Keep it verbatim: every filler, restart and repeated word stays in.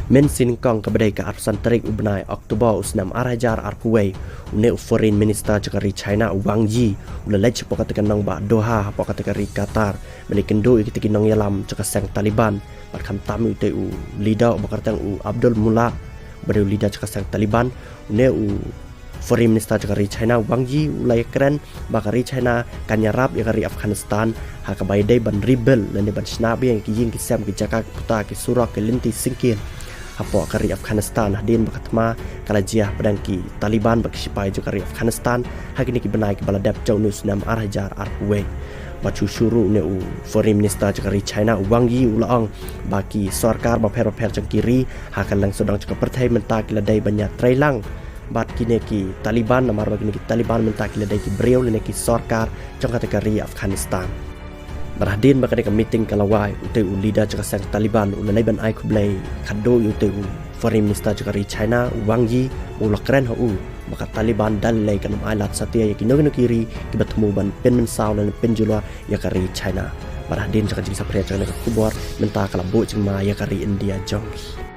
Mynta ka sngi kaba dei ka arphew san tarik u bnai October u snem ar hajar arphew wei, une u Foreign Minister jong ka ri China u Wang Yi u la leit shapoh kata ka nongbah Doha hapoh kata ka ri Qatar ban ïakynduh ïa kita ki nongïalam jong ka seng Taliban. Bad khamtam ïa utei u leader uba kyrteng u Abdul Mullah, uba dei u leader jong ka seng Taliban. Une u Foreign Minister jong ka ri China Wang Yi u la ïakren ba ka ri China kan ïarap ïa ka ri Afghanistan ha kaba ïadei ban rebuild lane ban shna biang ïa ki ïing ki sem, ki jaka ki puta, ki surok, ki lynti syngkien hapoh ka ri Afghanistan, hadien ba ka thma ka la jia hapdeng ki Taliban bad ki shipai jong ka ri Afghanistan ha kine ki bnai kiba la dep jong une u snem ar hajar arphew wei. Bad shuh shuh ruh une u Foreign Minister jong ka ri China u Wang Yi u la ong ba ki sorkar bapher bapher jong ki ri ha ka lyngsodong jong ka pyrthei mynta ki la dei ban ïatreilang bad kine ki Taliban, namar ba kine ki Taliban mynta ki la dei ki briew lane ki sorkar jong kata ka ri Afghanistan. Bad hadien ba kane ka meeting ka la wai, utei u leader jong ka seng Taliban u la leit ban ai khublei khadduh ïa utei u Foreign Minister jong ka ri China u Wang Yi, u la kren ha u ba ka Taliban da lei lei kan ym ailad satia ïa kino kino ki ri kiba thmu ban pynmynsaw lane pynjulor ïa ka ri China. Bad hadien jong ka jingsaphriang jong kane ka khubor, mynta ka la buh jingma ïa ka ri India jong ngi.